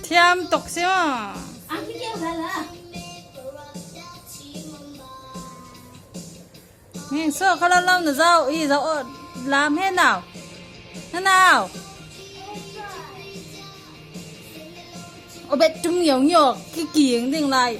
Thiam tuk si maw? Ngeng so kha lo lo na zau i zau lam he nào. Thế nào? Ô bet trung nhiều nhiều cái kiếng ding lại.